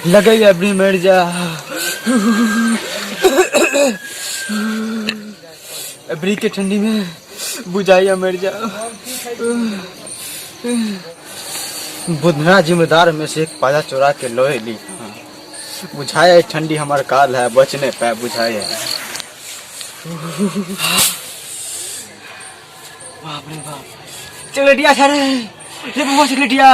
लगैया अबरी मरि जा। अबरी के ठंडी में बुझाइया मर जा। बुधना जिम्मेदार में से एक पाजा चुरा के लोहे ली। बुझाया ठंडी हमार काल है, बचने पे बुझाया। बाप रे बाप, चॉकलेटिया छा रे, रे बउवा चॉकलेटिया।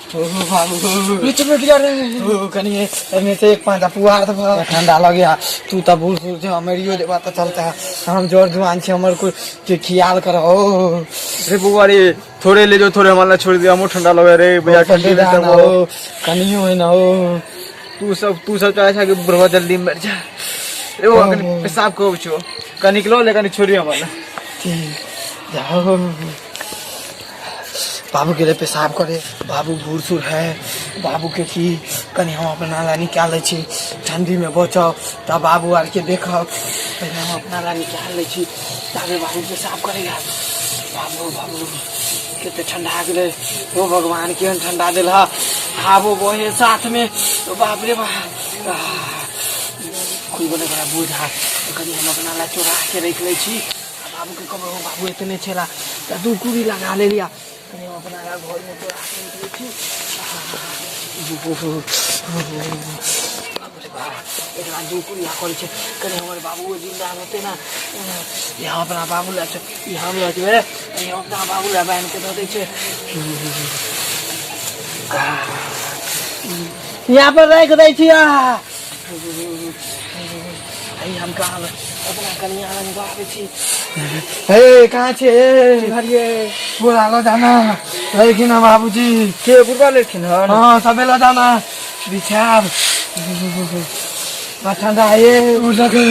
ओ बाबू, रे चॉकलेटिया रे। ओ कनी एमे से एक पाँच पुआर दबा, ठंडा लगे। तू तो बूढ़ सूढ़ छे, मरियो देबा तो चलता। हम जोर जुआन छी, हमर कोई के ख्याल कर ओ। रे बउवा रे, थोड़े ले जो, थोड़े हमारा छोड़ दिया, हमको ठंडा लगे रे भैया ठंडी में। ना हो कनियो है ना हो। तू सब चाहे छा कि बुढ़वा जल्दी मर जा। रे बउवा, कनी पेशाब को छो, कनी निकलो ले, कनी छोड़ी हमारा। ठीक, जाओ। बाबू के लिए पेशाब करे। बाबू बूढ़ सूढ़ है, बाबू के की कनी हम अपना ला निकाल लै छी, ठंडी में बचब तब बाबू आर के देखब। पहिले हम अपना ला निकाल लै छी, ताबे बाबू पेशाब करेगा। बाबू, बाबू, कते ठंडा गेलै। ओ भगवान, केहन ठंडा देल। हावो बहे साथ में। ओ बाप रे बाप, कोई बोले बड़ा बूढ़ है। कनी हम अपना ला चोरा के रख लै छी। बाबू के कहबै, बाबू एतने छेला तऽ दू कुड़ी लगा लेलिया। कनी हम अपना ला घर में चोरा के रख लै छी। बाप रे बाप, एकरा दू कुड़िया करै छै। कनी हमर बाबूओ जिंदा रहतै ने। ई हम अपना बाबू लए छै, ई हम लऽ जेबै, ई हम अपना बाबू लए बान्हि के दऽ दै छै। यहाँ पर राखि दै छियै। ई हम कहाँ अपना कनिया लग आबै छी। हे, कहाँ छियै? हरिये। बोला लऽ जाना लेकिन बाबूजी। के बुढ़वा लेलखिन हन? हाँ, सबे लऽ जाना, बिछाब। बा ठंडा है। उ लगे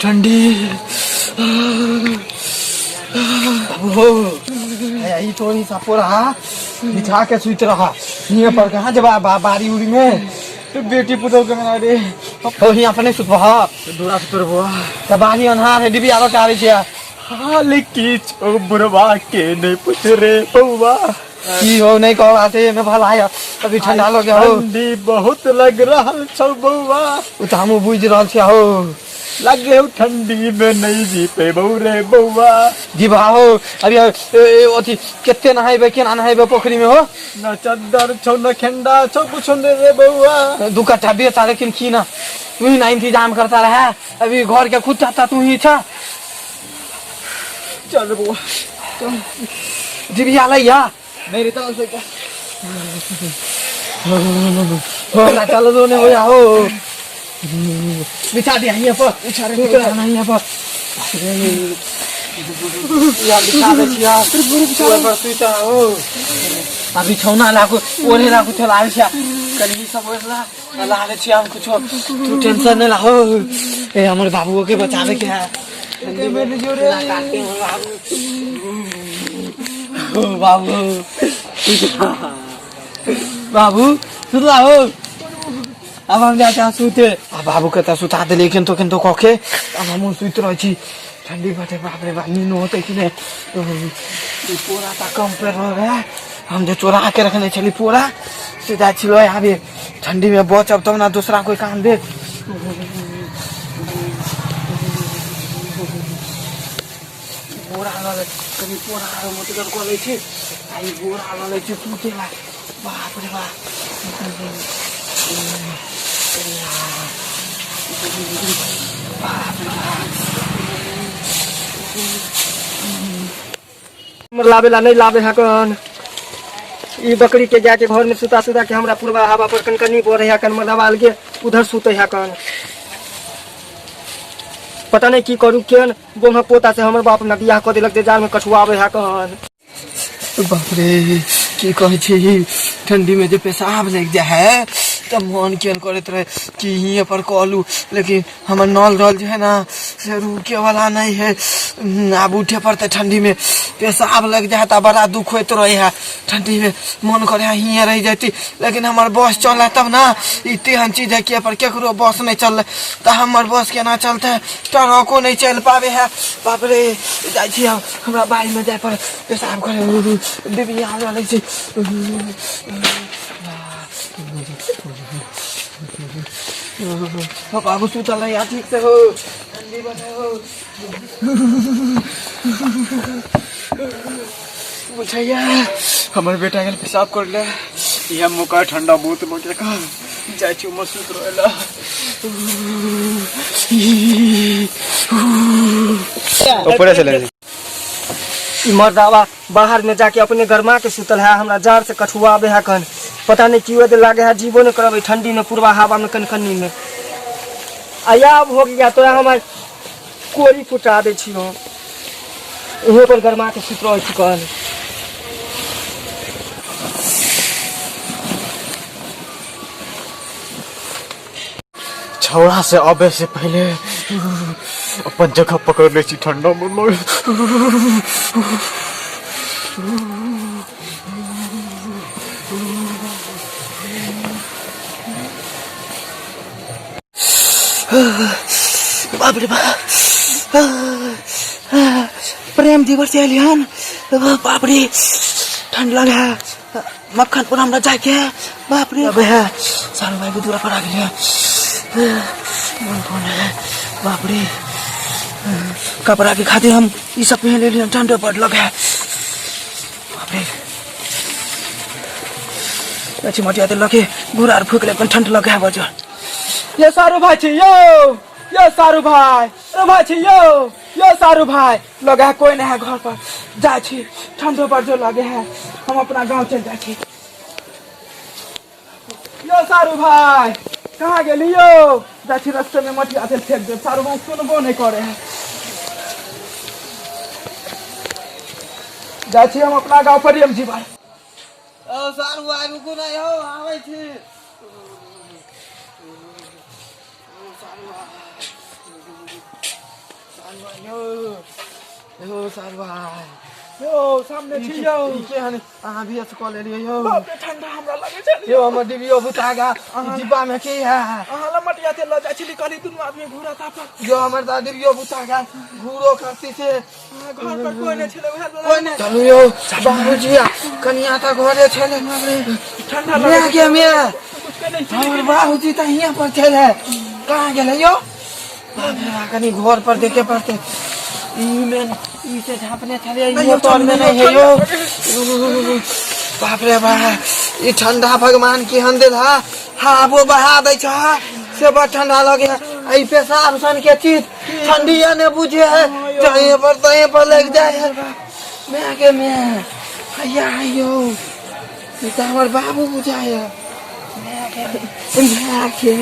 ठंडी। बाबू हो, ई तोरी सपो रहा, बिछा के सुइत रहा हियाँ पर। कहाँ जबा बा बारी उरी में? बेटी पुतोह के मना रे। हो, हियाँ पर नहीं सुतबह? दूरा से तोर बुआ। तऽ बारी अन्हार है, डिबिया लऽ के आबै छियै। हाल की छौ बुढ़वा के नहीं पूछ रे बउआ। की हो, नहीं कहो आते में भला है, अभी ठंडा लग गया हो। ठंडी बहुत लग रहल छौ बउआ। उ तऽ हमहूँ बुझि रहल छियै हो। लगे हो ठंडी में नहीं जी पेबौ रे बउआ। जी भा हो, अभी अथी कते नहेबै, केना नहेबै पोखरी में हो? न चद्दर छौ, न खेंडा छौ, कुछो नहीं रे बउआ। दू कट्ठा बेचा, लेकिन की ना तू ही ना इंतजाम करता रहा। अभी घर के खुद चाहता तू ही छा। चल रे बउआ। डिबिया लैया। नहीं रे, चल से। हो ना, चलो दोने हो हो, बिछा दिया हियाँ पर, बिछा रे हियाँ पर। या बिछा दे छिया, ओहि पर सुइत हो। आ बिछौना लागू, ओढ़े लागू। चल आबै छिया, कनी ई सब ओढ़ला लागे छिया हम कुछो। तू टेंशन नहीं ला हो। ए, हमर बाबूओ के बचावे के है। काटे हमर बाबू। ओ बाबू, बाबू सुतला हो? अब हम जाते हैं सुते। आ बाबू के तऽ सुता देलियै केन्तो केन्तो कऽ के। अब हमहूँ सुति रहै छी। ठंडी बटे, बाप रे बाप, नींद होतै कि नहि? ई पोरा तऽ कम पेर रहे, हम जे चोरा के रखने छली पोरा, से जाइ छी लऽ आबे। ठंडी में बचब तब ना दूसरा कोई काम दे। बोरा लऽ ले, कनि बोरा आरो मोटगर कऽ लै छी। आ ई बोरा लऽ लै छी सुते ला। बाप रे बाप, बाप रे बाप। हमर लाबे ला नहीं लाबे हकन। ई बकरी के जाके घर में सुता सुता के हमरा पूर्वा हवा पर कनकनी पड़े हकन। मदवाल के उधर सुते हकन। पता नहीं की करू, केहन बोमा पोता से हमर बाप न बियाह कऽ देलक जे जाड़ में कठुआबे हकन। बाप रे, की कहै छी, ठंडी में जे पेशाब लागि जाइ है तऽ मन केहन करैत रहे कि हियाँ पर कऽ लू, लेकिन हमर नल जल जे है ना से रुके वाला नहीं है। आब उठे पड़तै। ठंडी में पेशाब लग जाए तऽ बड़ा दुख होइत रहे है। ठंडी में मन करे है हियाँ रहि जैती, लेकिन हमर बस चल तब ना। ई तेहन चीज है कि एहि पर केकरो बस नहीं चललै तऽ हमर बस केना चलतै? ट्रको नहीं चलि पाबै है। बाप रे, जाइ छी हम, हमरा बाड़ी में जाय पड़त पेशाब करे। डिबिया लऽ लै छी। बाबू सुतल है यार ठीक से हो ठंडी बने हो बुझैया हमर बेटा गेल पेशाब कर ले इहा मौका ठंडा बहुत लोग का जाइ छी उमर सुत रहेला। ऊपर से ले ई मर्दावा बाहर में जाके अपने गरमा के सुतल है, हमरा जाड़ से कठुआ आबे है कन, पता नहीं क्यों दे लागे है जीवो नहीं करब ठंडी में पूर्वा हवा में कनकनी में। आया अब हो गया तोरा हमार कोरी फुटा दे छी हम, इहे पर गरमा के सुत रहे छी कन। छौड़ा से आबे से पहले अपन जगह पकड़ ले छी ठंडा में। बाप रे बाप, प्रेम दिवस से अली हन। बाप रे ठंड लगे है, मक्खनपुर हमरा जाके है। बाप रे अब है सारू भाई के दूरा पर आ गया मन कौन है। बाप रे कपड़ा के खातिर हम ये सब पहन ले, ठंड बड़ लगे है। बाप रे अच्छी मटिया तो लगे घूरा आर फूक ले ठंड लगे है बजर। ये सारू भाई छी यो, यो सारू भाई, अरे भाई छी यो, यो सारू भाई लगे है कोई नहीं है घर पर, जाइ छी ठंडो पर जो लगे है, हम अपना गांव चल जाइ छी। यो सारू भाई कहाँ गेली यो, जाइ छी रस्ते में मटिया तेल फेंक देब, सारू भाई सुनबो नहीं करे है। जाइ छी हम अपना गांव पर जी भाई। ओ सारू भाई रुकू नहीं हो, आबै छी। यो सारू भाई यो सामने छी यो, ई केहन अहाँ भी कऽ लेलियै यौ। बाप रे ठंडा हमरा लगे छै यो हमर डिबियो बुता गा, ई डिब्बा में की है? अहाँ लग मटिया तेल लऽ जाइ छली, कहली दुनू आदमी घूरा तापत। यो हमर दा डिबियो बुता गा, घूरो करती से। अहाँ घर पर कोई नहीं छलै, उएह कोई नहीं। चलू यो बाबूजी कनिया तऽ घरे छलै। ठंडा मैं लगे के मैं कुछ के नहीं हमर बाबूजी तऽ हियाँ पर छलै, कहाँ गेलै यो? बाप रे, कनी घर पर देखे पड़ते। ई में ई से झाँपने छलै, इहो तर में नहीं है यो। बाप रे बाप, ई ठंडा भगवान केहन देल हा, हावो बहा दै छ से बड़ ठंडा लगे है। ई पेशाब सन के चीज ठंडिया ने बुझे है, जहीं पर तहीं पर लग जाए है। मैं के मैं हैया यो, ई तऽ हमर बाबू बुझाय है। मैं के मैं के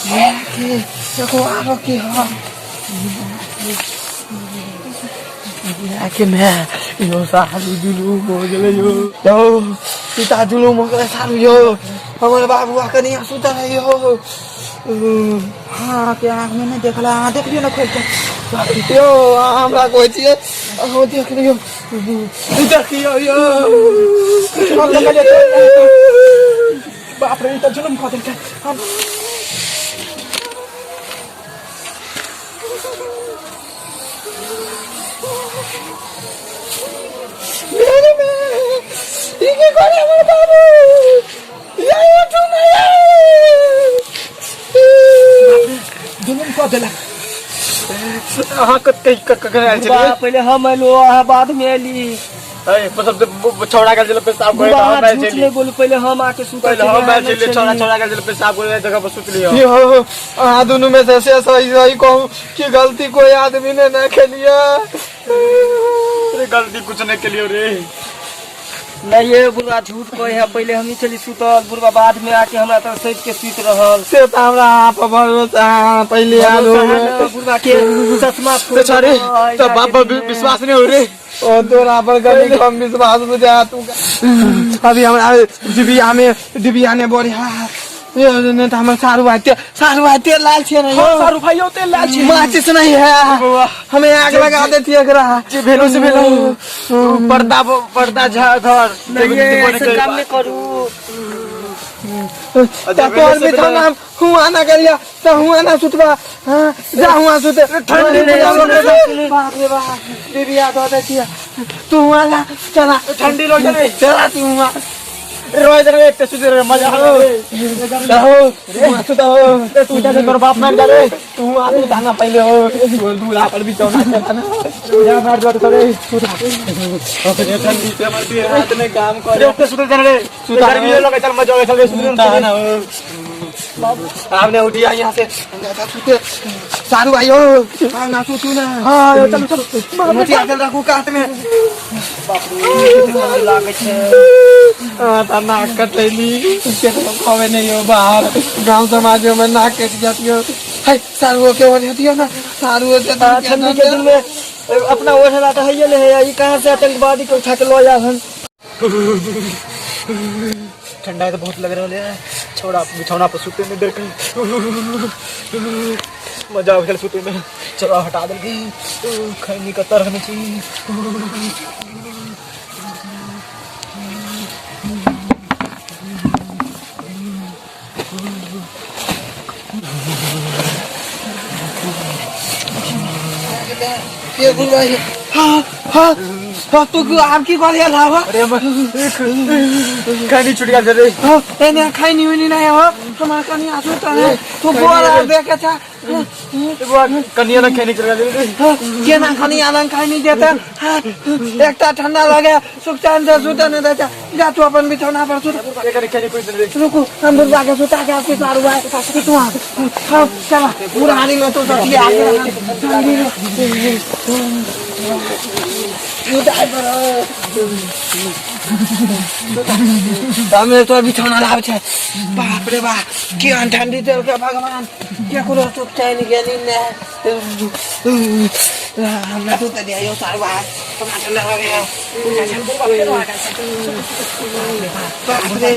मैं के देखो आरो के हा मैं के मैं यो सारू जुलूम हो गेलै यो। यो सीता जुलूम हो गेलै सारू यो, हमर बाबू आ कनिया सुतल है यो। हाँ के आँख में नहीं देखला, अहाँ देख लियौ ने खोलि के यो, अहाँ हमरा कहै छियै अहाँ देख लियौ, देखियौ यो। बाप रे ई तऽ जुलुम कऽ देलकै। हम मेरे में ई की करे हमर बाबू? ये उठू ना ये। जुलुम कऽ देलक। अहाँ कते कखन आयल बुढ़बा, छलियै? पहिले हम एलहुँ, अहाँ बाद में एली। ए, सब छौड़ा गेल छलै पेशाब करे, बुढ़बा, हम अहाँ आयल झूठ छलियै। नहीं बोलू, पहिले हम आके सुतल पहिले हम आयल छलियै, छलियै, अहाँ छौड़ा नहि छौड़ा गेल छलै पेशाब करे जगह पर सुतलियै। यो अहाँ दुनू में से सही सही कहू कि गलती कोई आदमी ने नहीं खेलिए। अरे गलती कुछ नहीं केलियो रे। नहीं ये बुढ़वा झूठ कहे है, पहिले हम ही छली सुतल, बुढ़वा बाद में आके हमरा तरफ सैत के सुति रहल। से तऽ हमरा अहाँ पर भरोसा है, पहिले आयल भरोसा हो। है ना, बुढ़वा के चश्मा तो छोरे तो बाप पर विश्वास नहीं हो रे। ओ तोरा पर कभी कम विश्वास बुझा तू। अभी हमरा डिबिया में डिबिया ने बढ़िया ये नहीं तो हमर सारू भाई सारू भाई तेल लाल छियै ने यो। सारू भाई यो तेल लाल छियै। माचिस नहीं है, हमें आग लगा देती है एकरा। जे भेलो से भेलो, पर्दा पर्दा झा धर। नहीं ऐसे काम नहीं करू। त तोर बिछौना हुआ ना करिया त हुआ ना सुतबा। हाँ, जा हुआ सुते। ठंडी में बाप रे बाप, डिबिया दऽ दै छियै, तू हुआ जा, चला ठंडी लग गेलै। चला तू हुआ। रोय रे एक सुते रे मजा आवे हो सुता हो तू जा तोर बाप मार जा रे तू आदमी धाना पहले हो दूल्हा पर भी चौना चलाना जा मार दो तो रे अपने ठंडी से मरती है रात में काम करे रे ओते सुते रे सुता गर्मी लगे चल मजा आवे चल रे सुते सुता ना हो आपने उठिया यहाँ से सुते सारू भाई हो हाँ ना सुतू ना हां चलो चलो मोतिया चल रखू काट में लागे छै हाँ तो नाक कटैली केकरो कहबे नहीं हो बाहर गांव समाज में नाक कट जाती हो है सारू के ओढ़ दियो ना सारू से आ, ठंडी के दिन में अपना ओढ़ला तऽ हैये नहीं है ई कहाँ से आतंकवादी के उठा के लऽ जाब हम ठंडा तो बहुत लग रहा है छोड़ा बिछौना पर सुते में डर के मजा आवे सुते में चलो हटा दल गई खैनी का तरह में चाहिए ये गुरु भाई हाँ हाँ हाँ तू क्यों आप की कॉल यार हाँ अरे खैनी छुट गया रे हाँ एने खाई नहीं हुई नहीं हो हमारा कनी आसू तो है तू बोल आ देखे था कनिया ना खैनी छुट गया रे हाँ, केना खनी आलन खाई नहीं देता हाँ, एकटा ठंडा लगे सुख चैन से सुते नहीं देता जा तू अपन बिछौना पर सुत कनी खैनी कोई रे रुको हम बुढ़वा के सुता के आपके सारू भाई तू आ हाँ चला बुढ़ानी में तो सती आके ठंडी में सुताई पर हमे तो बिछौना लाभ छै बाप रे बाप के ठंडी देलकै भगवान केकरो सुख चैन के नींद नहि हमरा सुत दिया सारू भाई हमरा ठंडा लगे बाप रे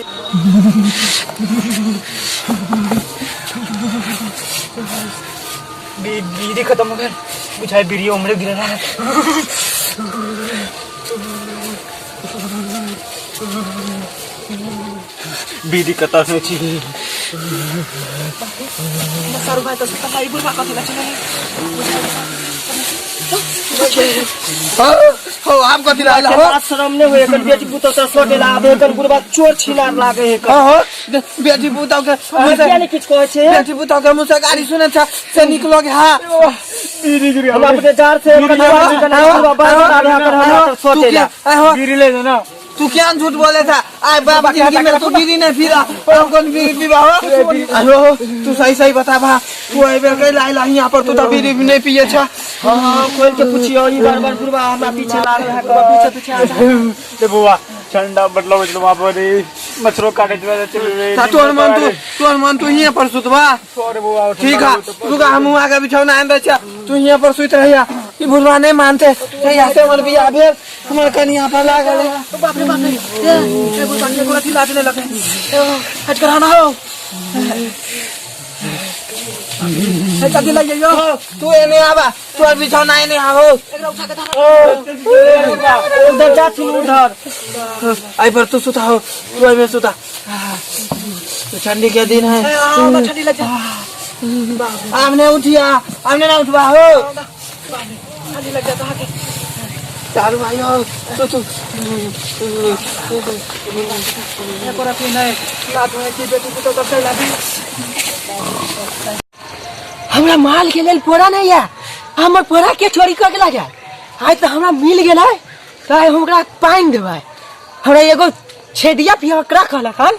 बीड़ी खत्म हो गया बुझाए बीड़ी उमरे गिर रहा है बीड़ी कतर में छी सारू भाई तो सुता भाई बुढ़वा कथी ला चले हो आप कथी ला हो बात शरम नहीं होय एकर बेटी पुतोह तऽ सटेला आब एकर बुढ़बा चोर छिनार लागे है हो हो बेटी पुतोह के अहाँ किया नहीं किछु कहै छै बेटी पुतोह के मुँह से गाली सुने छ से निक लगे हाँ हम अपने जार से एकर बुढ़बा बाहर आबे एकर हमरा तऽ तू सटेला क्या आहो बीड़ी ले जाना तू क्या झूठ बोले था आय बाप जिंदगी में तू बीड़ी नहीं पीला हम कौन बीड़ी पीबा हो आहो तू सही सही बता बा तू एहि बेर कैला आइला यहाँ पर तू तो बीड़ी नहीं पिए छ हाँ खोल के पूछियो ई बार बार बुढ़बा हमरा पीछे लागल है पीछे पीछे आ जा ए बुआ ठंडा बदलाव चलो वहां पर मच्छरों काटे चले चले रे ता तोर मन तू तोर मन तू हियाँ पर सुतबा अरे बुआ ठीक है रुका हम आगे बिछौना आन दै छियै तू हियाँ पर सुति रहिया ई बुढ़वा नहीं मानते जहिया से हमर बियाह भेल हमर कनिया पर लागल है बाप रे बाप रे ए बुआ के गोरा थी लाजने लगे हट कर आना हो ए कथी लग जाइयो तू एने आबा तोर बिछौना एने आवो उधर जा थी उधर आई पर तू सुता हो तू आई में सुता ठंडी के दिन है ठंडी लग जा आमने उठिया आमने ना उठवा हो ठंडी लग जाता है चारू भाई हो तू तू ए गोरा थी नहीं लात में की बेटी पुतोह कर लादी हमरा माल के लेल पोरा नहीं है हमर पोरा के चोरी कऽ के लागे आइ तऽ हमरा मिल गेलै तऽ आइ हम ओकरा पानि देबै हमरा एगो छेदिया पियकरा कहलक हन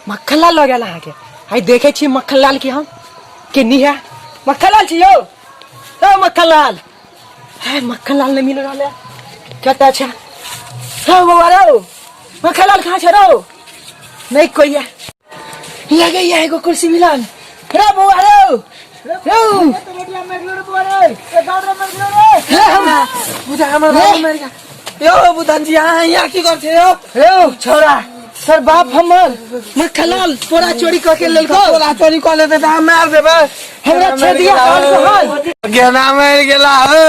मक्खनलाल लऽ गेल अहाँके आइ देखै छी मक्खनलाल के हम के नी है मक्खनलाल छी यौ ओ मक्खनलाल है मक्खनलाल नहीं मिल रहल है कतऽ छै हौ बौआ रौ मक्खनलाल कहाँ छै रौ नहीं कोई है लगे है एगो कुर्सी मिलल रे बौआ रौ रौ हे हम बुझा हमर बाबू मरि गेल यो बुधन जी अहाँ यहाँ की कर छे यो रौ छोरा सर बाप हमर मक्खनलाल तोरा चोरी कऽ के लेलको तोरा चोरी कऽ लेतै तऽ हम मार देबै हमरा छेदिया कहल से हल गेना मरि गेला हो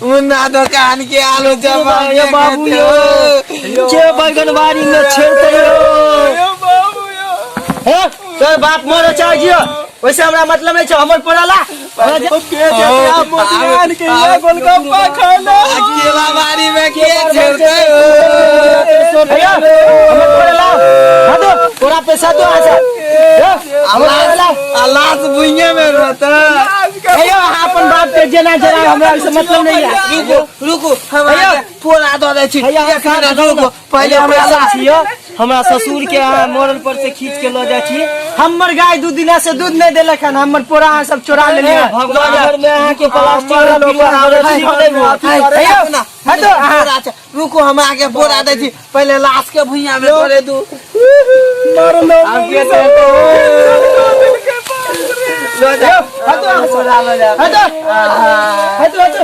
मुन्ना दोकान के आलू जमा ये बाबू यो जे बैगनबाड़ी में छेड़ते यो बाबू यो हे तोर बाप मरो चाहे जियो वैसे हमरा मतलब नहीं छौ हमर पड़ला के जेतै मोतियान के ये गोलगप्पा खाना केला बाड़ी में के छेड़तै भैया हमर तोरा लाओ हाँ दो तोरा पैसा दो आजा अलास अलास भुइये में रहता। भैया अहाँ अपन बाप के जेना जेना हमरा से मतलब नहीं है। रुको रुको, हम भैया। पोला दऽ दै छी। भैया, एक मिनट रुको, पहिले हमरा पैसा छियो, हमरा ससुर के अहाँ मरल पर से खींच के लऽ जाइ छी। हमर गाय 2 दिना से दूध नहीं देलक हन, हमर पोरा अहाँ सब चोरा लेलियै। भगवान घर में अहाँ के प्लास्टिक वाला लोग अपना हटो। अपना रुको, हम आगे बोरा दै छी, पहिले लाश के भुइया में करे दू। मरलो आब के लऽ जाओ, बोरा लऽ जाओ। हटो हटो हटो।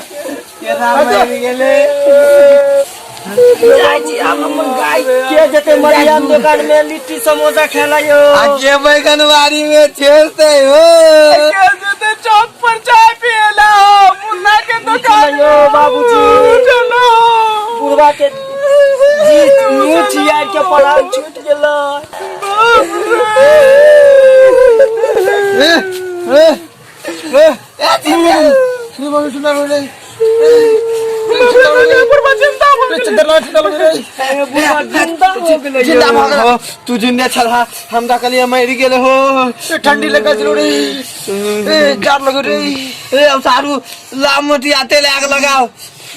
केना मरि गेलै। जाइ छी आब हमर गाय के जेतै मरियम दुकान में लिट्टी समोसा खेला यो। आ के बैगनवाड़ी में छेड़तै हो। के जेतै चौक पर चाय पिएला मुन्ना के दुकान यो बाबूजी। चलो। बुढ़वा के जीत मुँह चियार के परान छूट गेल। बुढ़वा जिंदा भऽ गेलै। बुढ़वा जिंदा हो गेलै। जिंदा भऽ गेल हो, तू जिंदा छलहा, हम तऽ कहलियै मरि गेल हो। ठंडी लगा छलो रे, ए जार लगो रे। ए अब सारू ला मोटिया तेल आग लगाओ।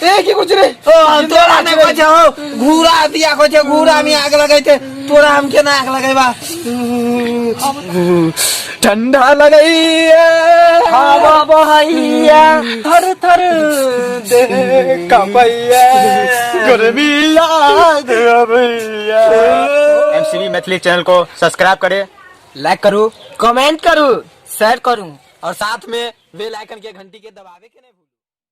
ए की कुछ रे? ओ हम तोरा नहि कहै छै हौ, घूरा दिया कहै छै, घूरा में आग लगैते, तोरा हम केना आग लगेबा? ठंडा लगैया, हवा बहैया, थर थर देह कपैया, गर्मी याद अबैया। एमसीबी मैथिली चैनल को सब्सक्राइब करें, लाइक करू, कमेंट करू, शेयर करू और साथ में बेल आइकन के घंटी के दबावे के नहीं भूल।